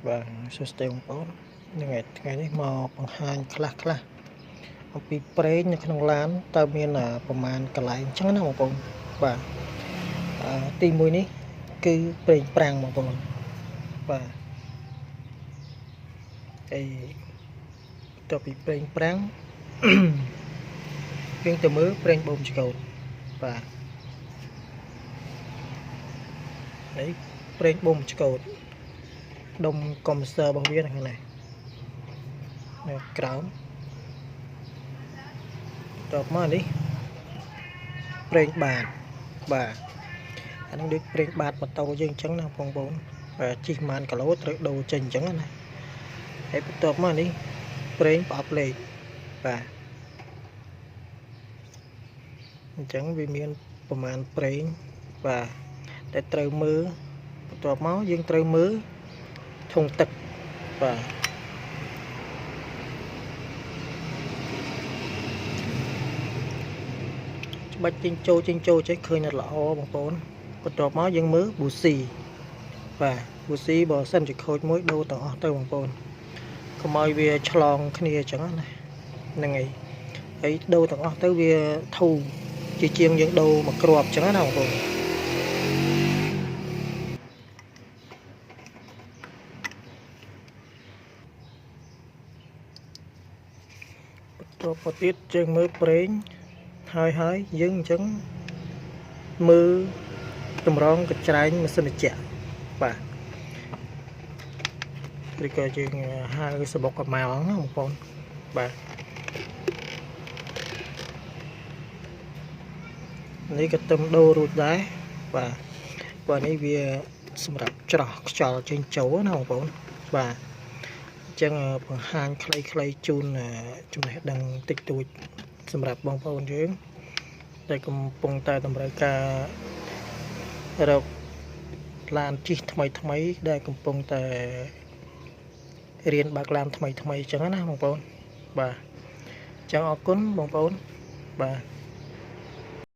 បាទសួស្តីបងប្អូនហ្នឹងហើយថ្ងៃនេះមកបង្ហាញខ្លះខ្លះអំពីប្រេងនៅក្នុងឡានតើមានប្រមាណកន្លែងអញ្ចឹងណាបងប្អូនបាទទី1នេះគឺប្រេងប្រាំងបងប្អូនបាទហើយតទៅពីប្រេងប្រាំងយើងទៅមើលប្រេងបូមឆ្កូតបាទនេះប្រេងបូមឆ្កូតដុំកុំព្យូទ័ររបស់វានៅខាងនេះនៅក្រោមតបមកនេះប្រេងបាតបាទអានឹងដូចប្រេងបាតម៉ូតូយើងអញ្ចឹងណាបងប្អូនបាទជិះប្រហែលគីឡូត្រូវដូរចេញអញ្ចឹងណាហើយបន្ទាប់មកនេះប្រេងប្រអប់លេខបាទអញ្ចឹងវាមានប្រមាណប្រេងបាទតែត្រូវមើលបន្ទាប់មកយើងត្រូវមើលធុងទឹកបាទច្បាច់ចេញចូលចេញចូលចេះឃើញអត់ល្អបងប្អូនបន្ទាប់មកយើងមើលប៊ូស៊ីបាទប៊ូស៊ីបើសិនជាខូចមួយដូរទាំងអស់ទៅបងប្អូនកុំឲ្យវាឆ្លងគ្នាអញ្ចឹងណាហ្នឹងហើយហើយដូរទាំងអស់ទៅវាធូរជាជាងយើងដូរមួយគ្រាប់អញ្ចឹងណាបងប្អូនបន្ទាប់មកទៀតយើងមើលប្រេងហើយហើយយើងអញ្ចឹងមើលតម្រងកញ្ច្រែងម៉ាស៊ីនត្រជាក់បាទឬក៏យើងហៅសបុកកម៉ាល់ណាបងប្អូនបាទនេះក៏ទឹមដូររួចដែរបាទបាទនេះវាសម្រាប់ច្រោះខ្យល់ចេញចូលណាបងប្អូនបាទអញ្ចឹងបង្ហាញខ្លីៗជូនចំណេះដឹងតិចតួចសម្រាប់បងប្អូនយើងដែលកំពុងតែតម្រូវការរកឡានជិះថ្មីថ្មីដែលកំពុងតែរៀនបើកឡានថ្មីថ្មីអញ្ចឹងណាបងប្អូនបាទអញ្ចឹងអរគុណបងប្អូនបាទ។